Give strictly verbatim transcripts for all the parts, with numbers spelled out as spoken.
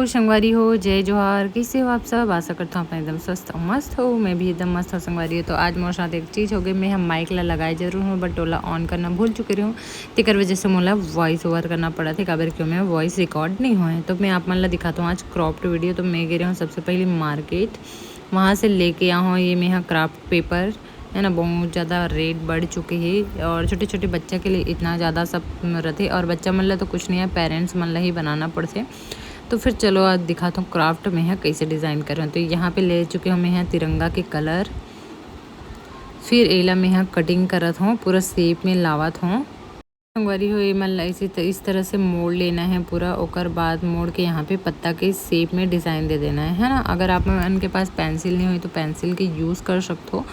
संगवारी हो, जय जोहार। कइसे हो आप सब? आशा करत हूँ आप एकदम स्वस्थ अउ मस्त हो। मैं भी एकदम मस्त हूँ संगवारी हो। तो आज मोर साथ एक चीज़ हो गई, मैं ह माइक ला लगाए जरूर हूँ, but ओला ऑन करना भूल चुके रही हूँ, तेकर वजह से मोला वॉइस ओवर करना पड़ा थे, काबर क्यों मैं वॉइस रिकॉर्ड नहीं हुआ है। तो मैं आप मन ला दिखाता हूँ आज क्रॉप्ड वीडियो। तो मैं गे रही हूँ सबसे पहले मार्केट, वहाँ से लेके आ हूँ ये मैं ह क्राफ्ट पेपर, है ना, बहुत ज़्यादा रेट बढ़ चुके हे और छोटे-छोटे बच्चा के लिए इतना ज़्यादा सब रथे और बच्चा मन ला तो कुछ नहीं है, पेरेंट्स मन ला ही बनाना पड़थे। तो फिर चलो आज दिखात हूँ क्राफ्ट में ह कैसे डिज़ाइन करन। तो यहाँ पे ले चुके हूँ मैं ह तिरंगा के कलर, फिर एला मैं ह कटिंग करत हूँ, पूरा शेप में लावत हूँ। संगवारी हो, ये मन ला इसी त-, इस तरह से मोड़ लेना है पूरा। ओकर बाद मोड़ के यहाँ पे पत्ता के शेप में डिज़ाइन दे देना है, है ना। अगर आप मन के पास पेंसिल नहीं होई तो पेंसिल के यूज़ कर सकत हो,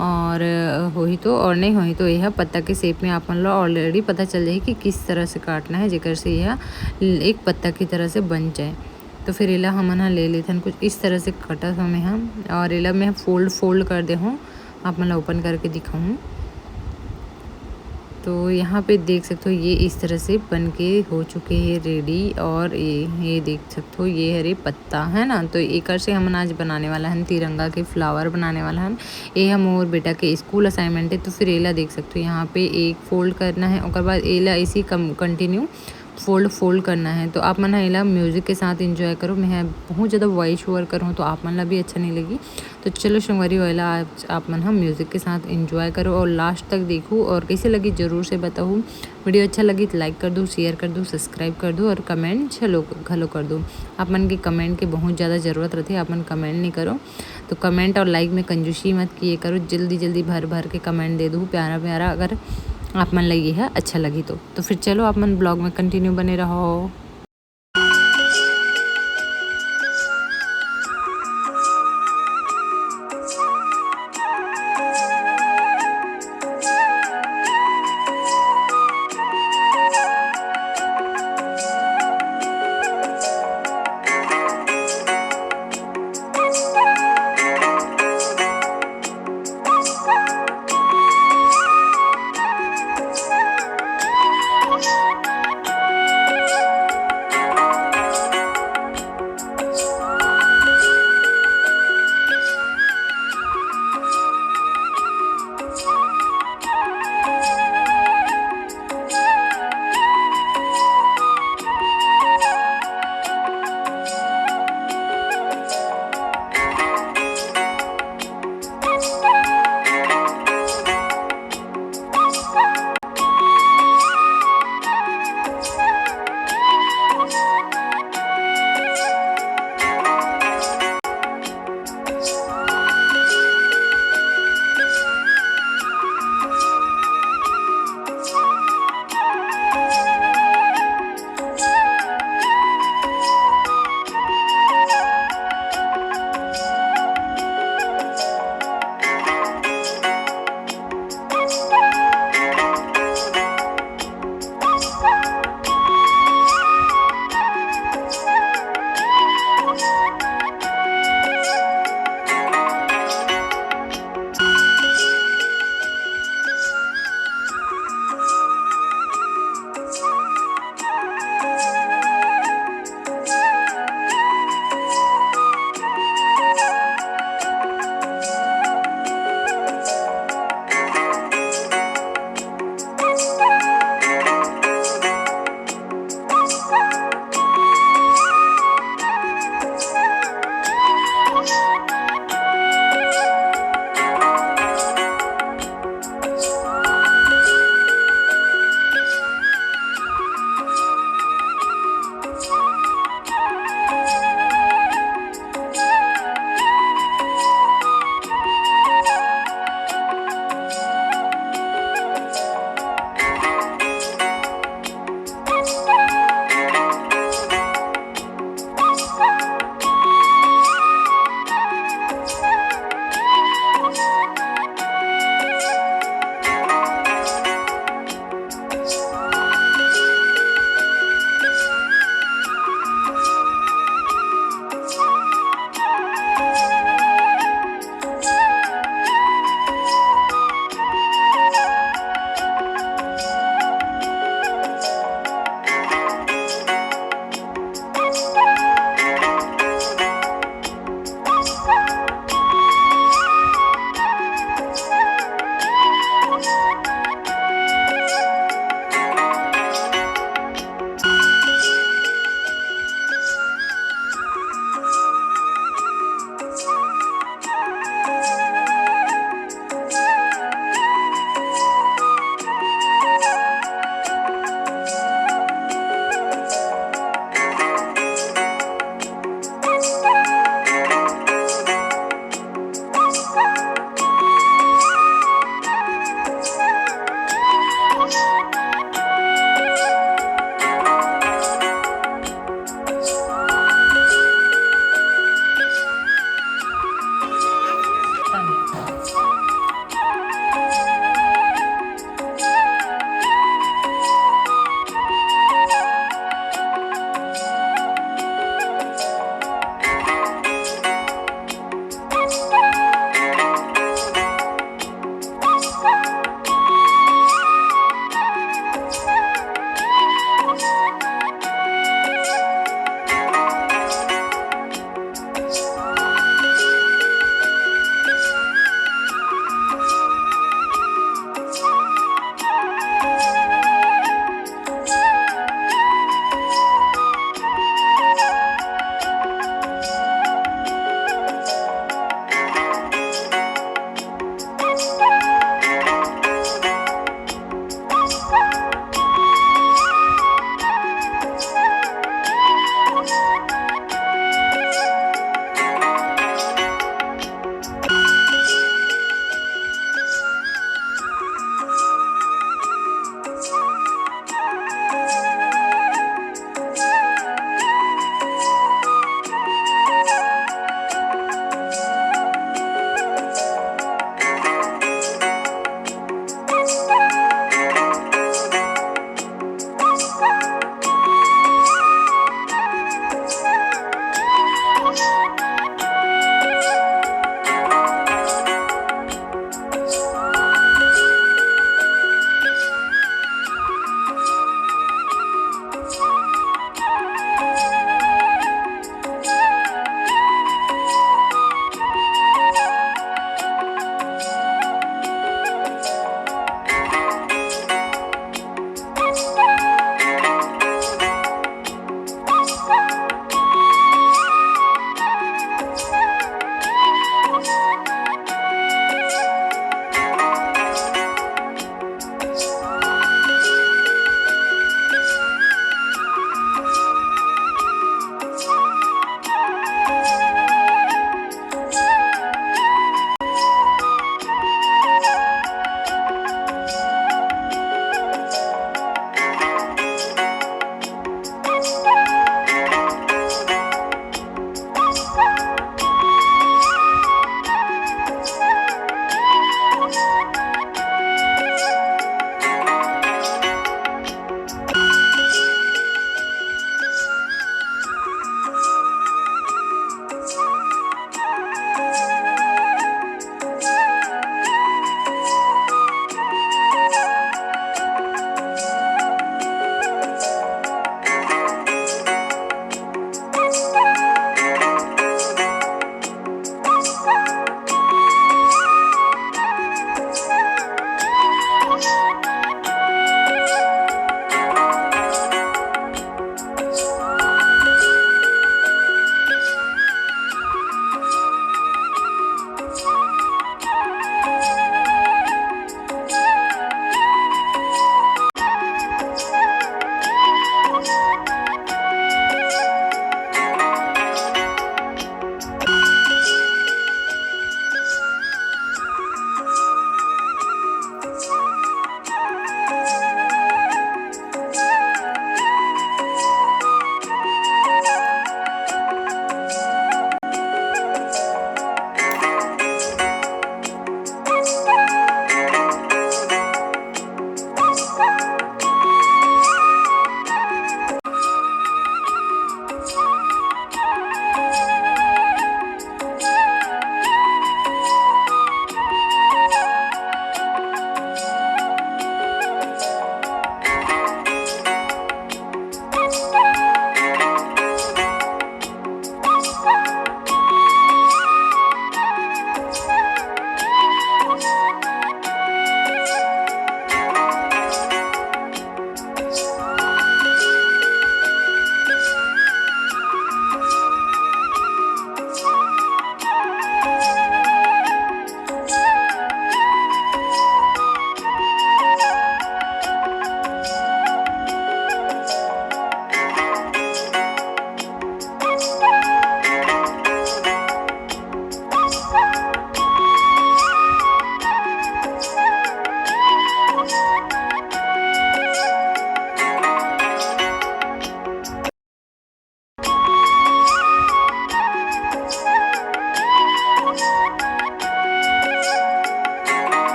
और अ, होही तो, और नहीं होही तो यह पत्ता के शेप में आप मन ला ऑलरेडी पता चल जाही कि किस तरह से काटना है, जेकर से यह एक पत्ता की तरह से बन जाए। तो फिर एला हमन ह ले लेथन कुछ इस तरह से कटत हूँ मैं ह, और एला मैं फोल्ड फोल्ड कर दे हूँ, आप मन ला ओपन करके दिखाऊँ। तो यहाँ पे देख सकते हो ये इस तरह से बन के हो चुके हैं रेडी। और ये, ये देख सकते हो ये हरे पत्ता है ना, तो एकर से हमन आज बनाने वाला हन तिरंगा के फ्लावर बनाने वाला हन। ये हम और बेटा के स्कूल असाइनमेंट है। तो फिर एला देख सकते हो यहाँ पे एक फोल्ड करना है, ओकर बाद एला इसी कम कंटिन्यू फोल्ड फोल्ड करना है। तो आप मन ह एला म्यूजिक के साथ एंजॉय करो। मैं ह बहुत ज़्यादा वॉइस ओवर करूँ तो आप मन ला भी अच्छा नहीं लगी। तो चलो संगवारी हो, एला आज आप मन ह म्यूजिक के साथ एंजॉय करो और लास्ट तक देखो और कैसे लगी जरूर से बताओ। वीडियो अच्छा लगी तो लाइक कर दो, शेयर कर दो, सब्सक्राइब कर दो और कमेंट चलो घलो कर दो। आप मन के कमेंट के बहुत ज़्यादा ज़रूरत रहती है, आप मन कमेंट नहीं करो। तो कमेंट और लाइक में कंजूसी मत किए करो, जल्दी जल्दी भर भर के कमेंट दे दो प्यारा प्यारा, अगर आप मन लगी है अच्छा लगी तो। तो फिर चलो आप मन ब्लॉग में कंटिन्यू बने रहो।